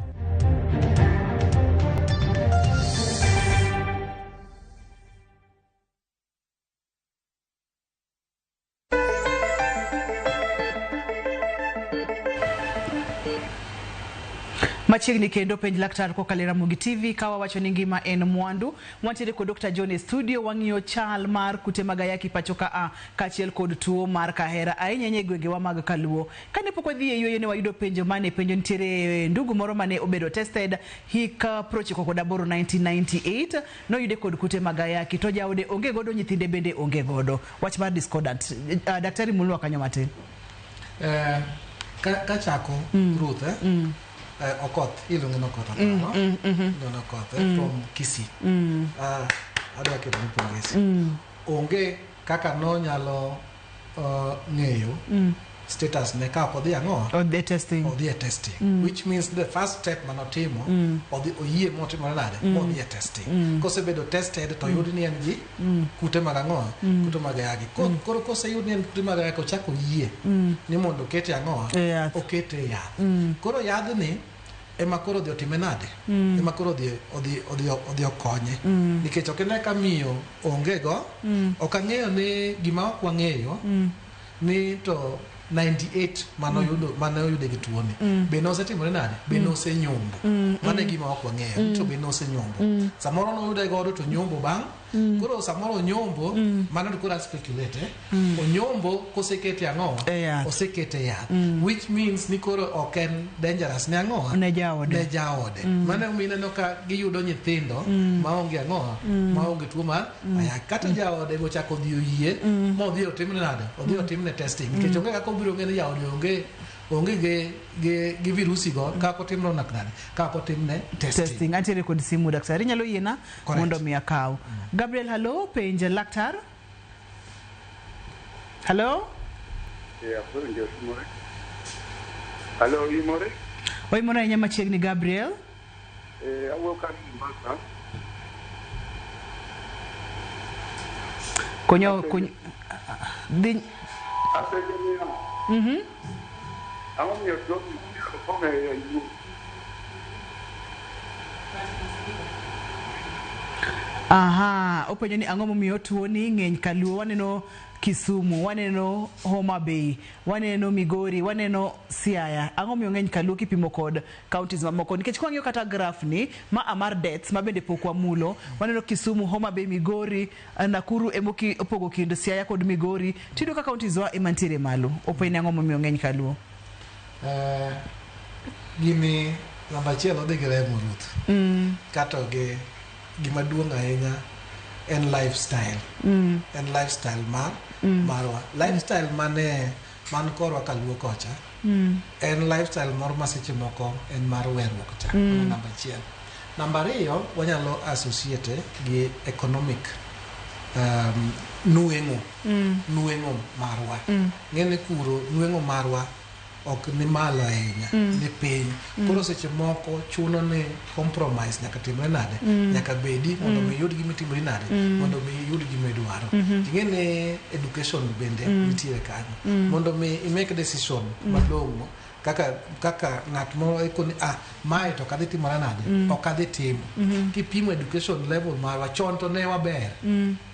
Machiegni kendo penj laktar kokalo e Ramogi TV ka wawacho ni ngima en mwandu. Wantiere kod Dr. John e studio wang'iyo chal mar kute mag ayaki pacho ka kaachiel kod tuo mar kahera ahinya ahinya e gwengewa mag Kaluo. Kane pok wadhi e yueyo ne wayudo penjo mane penjo nitiere ndugu moro mane obedo tested hik 98 1998 noyude kod kute mag ayaki to jaode onge godo, nyithinde bende onge godo. Wach mar discordant. Daktari mulwa kanyo matin. Kachako Ruth Okoth, iluonge ni Okoth aparo. Iluonge ni Okoth from Kisii. Adwa keto ni pongezi. Onge kaka nonyalo ng'eyo status ne ka ok odhi ang'o? Odhi e testing. Odhi e testing. Which means the first step manotimo, odhi oyie motimore nade? Modhi e testing. Kosebedo tested to yud ni en gi kute mag ang'o? Kute mag ayaki. Koro koseyud ni en kute mag ayaki, ochako oyie ni mondo okete ang'o? Okete e yath. Koro yadhni ema koro odhi otime nade? Ema koro odhi okonye. Nikech ok ine ka miyo onge go, ok ang'eyo ni gima ok wang'eyo ni to 98 mane oyude gi tuoni be nosetimore nade? Be nosenyombo? Mano e gima ok wang'eyo, to be nosenyombo. Samoro noyude godo to nyombo bang' Koro samoro onyombo, mano to koro a speculate, eh? Onyombo kosekete ang'owa? E yath. Osekete yath, which means ni koro ok en dangerous ne ang'owa? Ne jaode. Ne jaode. Mano emomiyo ineno ka giyudo nyithindo maonge ang'owa? Maonge tuo mar ayaki. Kata jaode bochako odhi oyie modhi otimne nade? Odhi otimne testing, nikech onge kaka obiro ng'e ni jaode onge gi virusi go kaka otimno nade kaka otimne testing. Testing. Antiere kod simu, daktari, inyalo yiena Correct. mondo mi akaw. Gabriel, hallo, penj laktar. Hallo. Yeah, awinjo Imore. Hello, Imore. Oimore ahinya machiegni, Gabriel. Awuok ka Mombasa. Konyo dhi. Apenjo niya, ang'o miyo tuo ong'eyo e Luo? Aha, openjo ni ang'o momiyo tuo ni ng'eny kaluo. Waneno Kisumu, waneno Homa Bay, waneno Migori, waneno Siaya. Ang'o momiyo ng'eny kaluo kipimo kod counties mamoko? Nikech kwang'iyo kata graph ni ma a mar deaths ma bende pok wamulo, waneno Kisumu, Homa Bay, Migori, Nakuru emoki opogo kind Siaya kod Migori. Tiyudo ka counties wa ema ntiere malo. Openjo ni ang'o momiyo ng'eny kaluo? Gini namba achiel odhi gi remo, Ruth. Kato gi gima duong' ahinya en lifestyle. En lifestyle mar marwa. Lifestyle mane man korwa kaluo kocha en lifestyle moro ma seche moko en mar weruok cha. Mano namba achiel. Namba ariyo, wanyalo associate gi economic nweng'o nweng'o marwa. Ng'eni kuro nweng'o marwa ok ni malo ahinya, ni piny. Koro seche moko chuno ni compromise nyaka timre nade? Nyaka bedi mondo mi iyud gima itimori nade? Mondo mi iyud gima idwaro. Ing'e ni education bende nitiere kanyo. Mondo mi i make decision malong'o kaka ng'at moro eko ni mae to ok adhi timora nade? Ok adhi timo. Kipimo education level marwa chon to ne waber.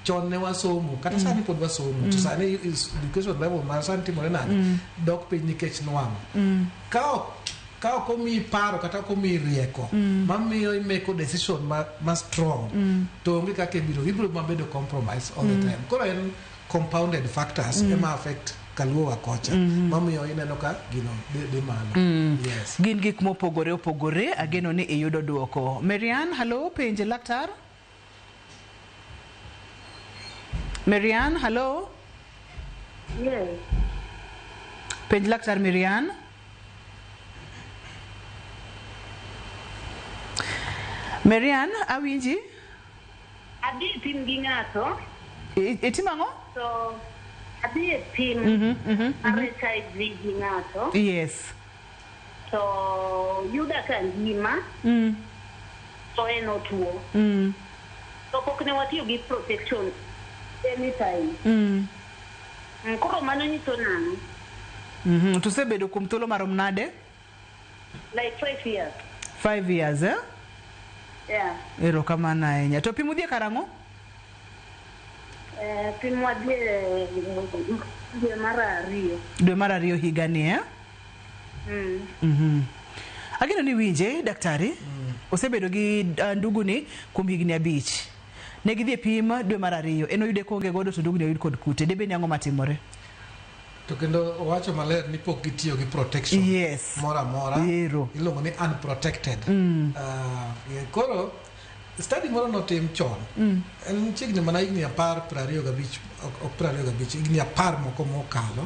Chon ne wasomo, kata sani pod wasomo, to sani is education level mar sani timore nade? Dok piny nikech nwang'o. Ka ok omiyi paro kata ok omiyi rieko mamiyo imeko decision ma strong, to onge kaka ibiro mabedo compromise all the time. Koro en compounded factors ema affect kaluo wa kocha mamiyo ineno ka gino dhi malo. Yes. Gin gik mopogore opogore. Ageno ni iyudo duoko. Marian, hallo, penj laktar. Marian, hallo. Yes. Penj laktar, Marian. Marian, awinji. Adhi e pim gi ng'ato. Itimo ang'o? To adhi e pim mar HIV gi ng'ato. To yuda ka ngima, to en otuo. To pok ne watiyo gi protection anytime. Koro mano nyiso nang'o? To usebedo kuom thuolo marom nade? Like 5 years. 5 years, eh? Yeah. Erokamano ahinya. To pim udhie karang'o? Pim wadhi e dwe mar ariyo. Dwe mar ariyo higani, eh? Ageno ni winje, daktari. Osebedo gi nduguni kuom higni 5. Ne gidhi e pim dwe mar ariyo. En oyude koonge godo to nduguni oyud kod kute. Debed ni ang'o matimore? To kendo owacho maler ni pok gitiyo gi protection moro amora. Ero. Iluongo ni unprotected. Yeah, koro study moro notim chon. En chiegni mana higni 10, 25, ok 25, higni 10 moko mokalo.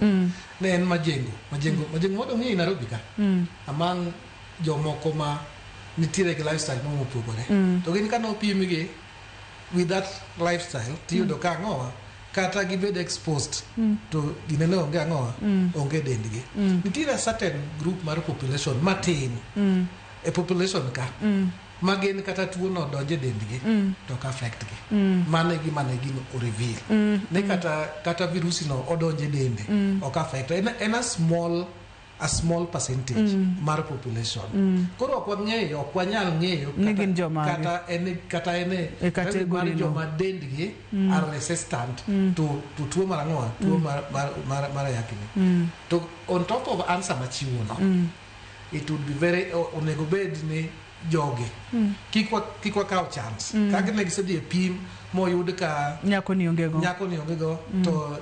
Ne en Majengo. Majengo modong' e Nairobi ka. Among jomoko ma nitiere gi lifestyle moro mopogore. To gin ka nopimgi with that lifestyle, tiyudo ka ang'owa kata gibed exposed to ginene onge ang'owa onge dendgi. Nitiere a certain group mar population matin e population ka ma gin kata tuo no donjo e dendgi to ok affect gi. Mano e gima ne gino o reveal ni kata virusi no odonjo e dende ok affect en a small percentage mar population. Koro ok wang'eyo, ok wanyal ng'eyo Ni gin jomage. kata en e E category mar no. joma dendgi are resistant to tuo mar ang'owa, tuo mar ayaki ni. To on top of answer machiwo no, it would be very onego bed ni Jogi kik wakaw chance. Kaka ne gisedhi e pim moyud ka nyako ni onge go, nyako ni onge go, to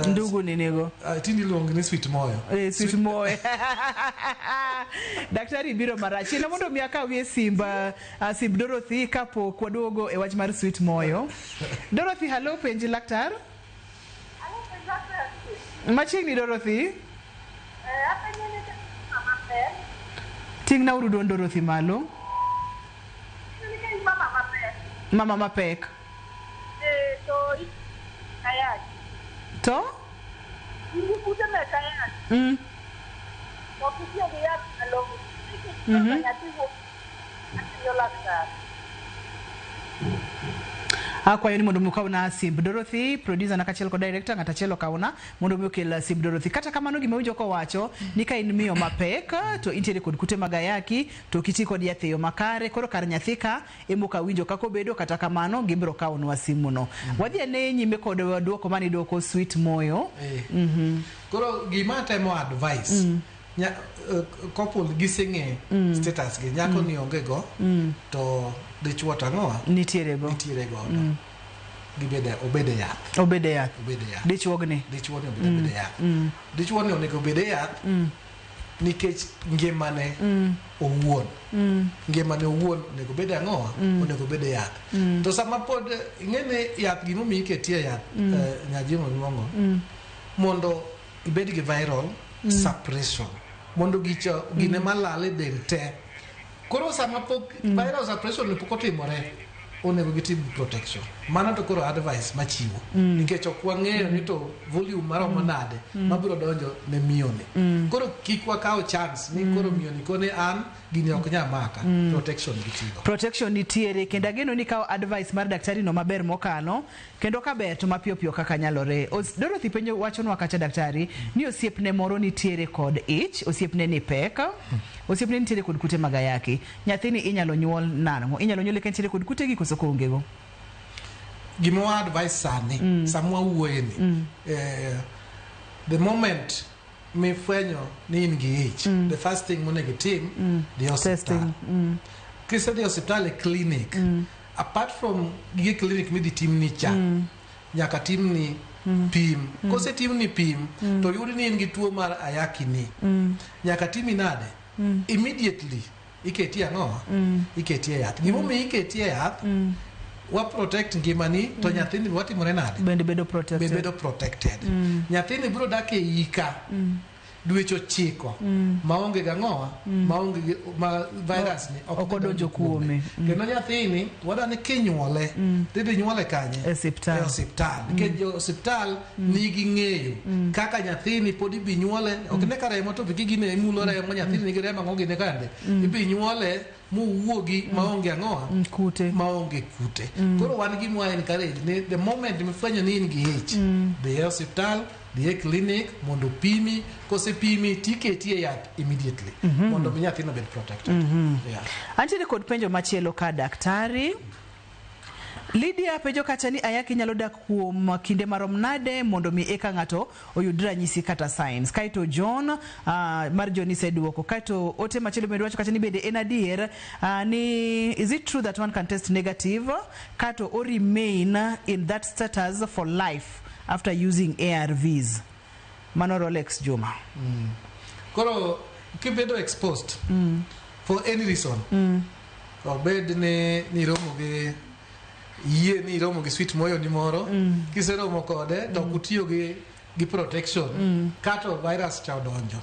ndugu ni nigo. Tinde iluongo ni sweet moyo. Eh, sweet moyo. Daktari biro marach. Chien mondo mi akawie simb simb Dorothy kapok waduogo e wach mar sweet moyo. Dorothy, hello, penji laktar. Machiegni Dorothy. Ting'na uru duond Dorothy malo. Mama mapek. To? Akwayo ni mondo mi ukawna simb Dorothy, producer na kachiel kod director ng'at achiel okawna mondo mi okel simb Dorothy. Kata kamano gima winjo kowacho ni ka in miyo mapek to intiere kod kute mag ayaki to ok iti kod yath e yo makare, koro kar nyathi ka emoka winjo kaka obedo, kata kamano gibiro kawonwa simuno. Wadhi ane nyime kod duoko mane idwoko sweet moyo. Koro gima atemo advice couple giseng'e status gi, nyako ni onge go, to dichuo to ang'owa nitiere go, nitiere godo. Gibede obede yath. Obede yath. Obede yath. Dichuogni. Dichuo ni obedo abeda yath. Dichuo ni onego obed e yath nikech ngimane owuon. Ngimane owuon onego obed ang'owa? Onego obed e yath. To sama pod ing'e ni yath, gimomiyo iketie yath, nyajimo luongo mondo ibed gi viral suppression, mondo gicha gine malal e del te. Koro sama pok viral suppression ni pok otimore, onego gitim protection. Mano to koro advice machiwo, nikech ok wang'eyo ni to volume maromo nade mabiro donjo ne miyoni. Koro kik wakaw chance ni koro miyoni kone an gini ok nya maka. Protection gitigo. Protection nitiere, kendo ageno ni kawo advice mar daktari no maber mokalo, kendo kaber to mapiyo piyo kaka nyalore. Dorothy penjo wachonwa kacha daktari ni osiepne moro nitiere kod ich, osiepne ni pek, osiepne nitiere kod kute mag ayaki. Nyathini inyalo nyuol nang'o? Inyalo nyuole ka entiere kod kutegi koso koonge go? Gima wa advice sani, sama wawuoye ni, the moment mifwenyo ni in gi ich, the first thing monego itim, dhi osiptal. Testing. Kisedhi osiptal e clinic, apart from gige clinic midhi timni cha, nyaka timni pim. Kosetimni pim to yud ni in gi tuo mar ayaki ni, nyaka timi nade? Immediately iketi ang'owa? Iketi e yath. Gimomiyo iketi e yath, wa protect ngimani to nyathini watimore nade? Bende bedo protected. Be bedo protected. Nyathini biro dak e ika dweche 9 maonge gang'owa, maonge ma virus ni ok odonjo kuome. Kendo nyathini wadwa ni kinyuole, tidhi nyuole kanye? E osiptal. E osiptal, nikech jo osiptal nigi ng'eyo kaka nyathini pod ibi nyuole. Ok ne ka remo to gine imulo remo nyathini nigi remo ang'o gine kande ibi nyuole mowuogi maonge ang'owa? Kute. Maonge kute. Koro wan gima encourage ni the moment mifwenyo ni in gi ich, dhi e osiptal, dhi e clinic mondo pimi. Kosepimi tiketi e yath immediately mondo mi nyathino obed protected. Yeah. Antiere kod penjo machielo ka daktari. Lydia penjo kacha ni ayaki nyalo dak kuom kinde marom nade mondo mi eka ng'ato oyud ranyisi kata signs. Kaeto John mar John iseduoko. Kaeto ote machielo bende wacho kacha ni bende en adier ni is it true that one can test negative kato o remain in that status for life after using ARVs? Mano Rolex Juma. Koro kibedo exposed for any reason, obed ni niromo gi yie ni iromo gi sweet moyo ni moro, kiseromo kode to ok utiyo gi protection, kato virus cha odonjo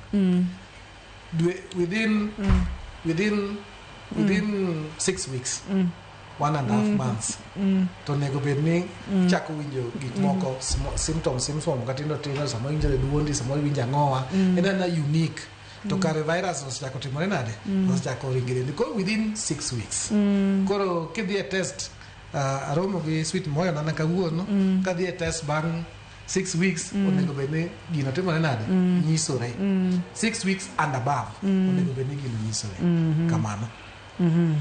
dwe, within 6 weeks, 1.5 months, to onego bed ni chako winjo gik moko, symptoms matindo tindo. Samoro iwinjo e duondi, samoro iwinjo ang'owa, en ana unique to kare virus osechako timore nade? Osechako ringo e dendi. Koro within 6 weeks, koro kidhi e test, aromo gi sweet moyo nana kawuono, kadhi e test bang' 6 weeks, onego bed ni gino timore nade? Nyisore. 6 weeks and above, onego bed ni gino nyisore. Kamano.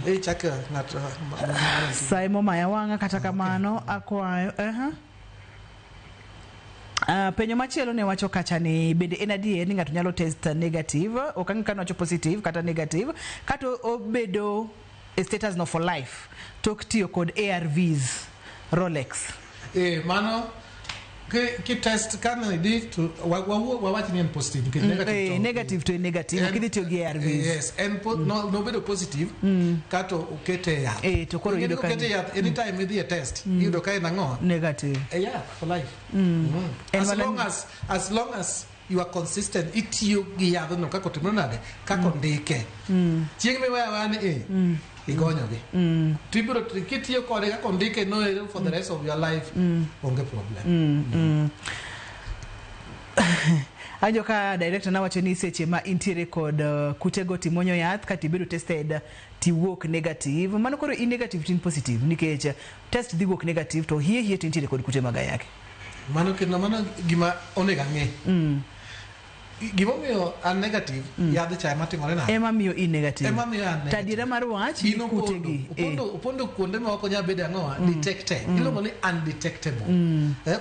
E chak ng'ato Saimo maya wang'a, kata kamano akwayo. Penjo machielo ne wacho kacha ni bende en adier ni ng'ato nyalo test negative, ok ang'e ka nowacho positive kata negative, kata obedo e status no for life tok tiyo kod ARVs Rolex. Mano ki test kane idhi to wawach ni en positive nikech negative to negative to en negative, ok idhi tiyo gi ARVs. Yes, en nobedo positive kato okete e yath. To koro yudo ka okete e yath, anytime idhi e test iyudo ka en ang'o? Negative. Yeah, for life. As long as you are consistent, itiyo gi yadhno kaka otimore nade, kaka ondike. Chieng' miweyo aweya ni igonyogi. To ibiro kitiyo kode kaka ondike no for the rest of your life, onge problem. Anjo ka director nawacho ni seche ma intiere kod kutego timonyo yath kata ibedo tested tiwuok negative, mano koro in negative to in positive nikech test dhi wuok negative to hie hie to intiere kod kute mag ayaki. Mano kendo mano gima onego ang'e. Gimomiyo an negative, yadh cha ema timore nade? Ema miyo in negative. Ema miyo an negative. To adiera mar wach ni kutegi opondo kuonde ma ok onyal bedo ang'owa detected. Iluongo ni undetectable.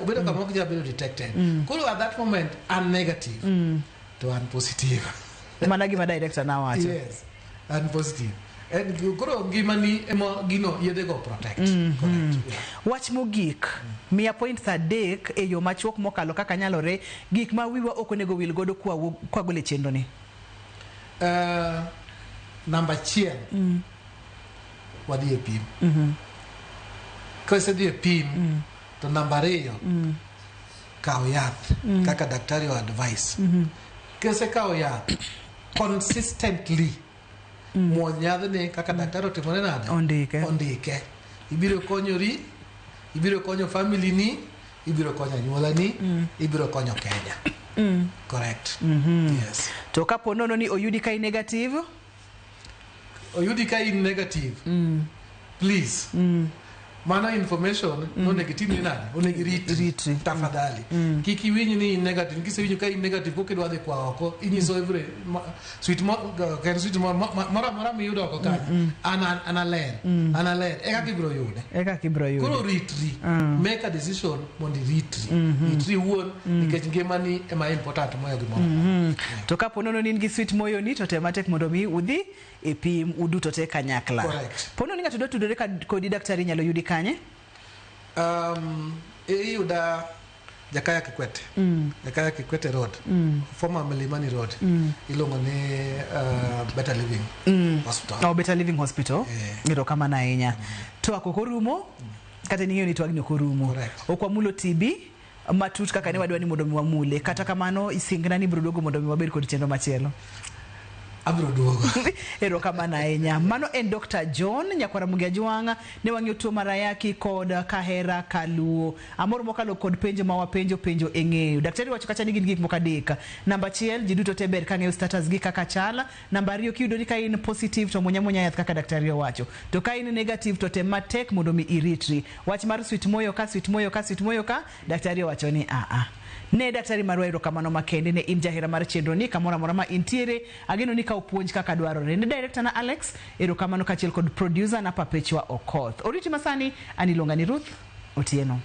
Obedo kama ok nyal bedo detected. Koro at that moment an negative to an positive. Mana gima director nawacho. Yes, an positive. Koro ngimani ema gino yedhego protect. Correct. Wach mogik, miya points 3 e yo machuok mokalo kaka nyalore, gik ma wiwa ok onego wil godo kwa golo e chenro ni. Namba 1, wadhi e pim. Kosedhi e pim, to namba 2, kaw yath kaka daktari o advice. Kisekawo yath consistently, muony yadhni kaka daktari otimore nade? Ondike. Ibiro konyori, ibiro konyo family ni, ibiro konyo anyuola ni, ibiro konyo Kenya. Correct. Yes. To kapo nono ni oyudi ka in negative? Oyudi ka in negative. Please. Mano information onego itimni nade? Onego iritri. Tafadhali. Kik iwinj ni in negative. Kisewinjo ka in negative pok idwa dhi kwa oko, inyiso every sweet moro amora miyudo oko kanyo. An aler. An aler. E kaka ibiro yude. E kaka ibiro yude. Koro ritri. Make a decision mondo iritri. Ritri wuon nikech ngimani ema important moyo gimoro. To kapo nono ni in gi sweet moyoni to tem matek mondo mi udhi e pim uduto te kanyakla. Correct. Pono ni ng'ato dwa tudore kodi daktari nyalo yudi kanye? Iyuda Jakaya Kikwete. Jakaya Kikwete Road. Former Milimani Road. Iluongo ni Better Living Hospital. Oh, Better Living Hospital. Erokamano ahinya. Twak ok orumo, kata ning'eyo ni twagni ok orumo. Ok wamulo TB matut kaka ne wadwa ni mondo mi wamule. Kata kamano isingna ni ibiro duogo mondo mi wabed kod chenro machielo. Abiro duogo. Erokamano ahinya. Mano en Dr. John Nyakwara Mugia Jwang', ne wang'iyo tuo mar ayaki kod kahera kaluo. Amor mokalo kod penjo ma wapenjo penjo e ng'eyo. Daktari wacho kacha ni gin gik moko 3. Namba 1, ji duto te ber ka ng'eyo status gi kaka chal. Namba 2, kiyudo ni ka in positive to muonya muonya yath kaka daktari owacho. To ka in negative to tem matek mondo mi iritri. Wach mar sweet moyo ka, sweet moyo ka, sweet moyo ka, daktari owacho ni a. Ne daktari marwa erokamano makende ne in jahera mar chenro ni kamoro amora ma intiere. Ageno ni ka upuonj kaka dwarore. Ne director na Alex, erokamano kaachiel kod producer na Perpetua Okoth. Oriti masani, an iluonga ni Ruth Otieno.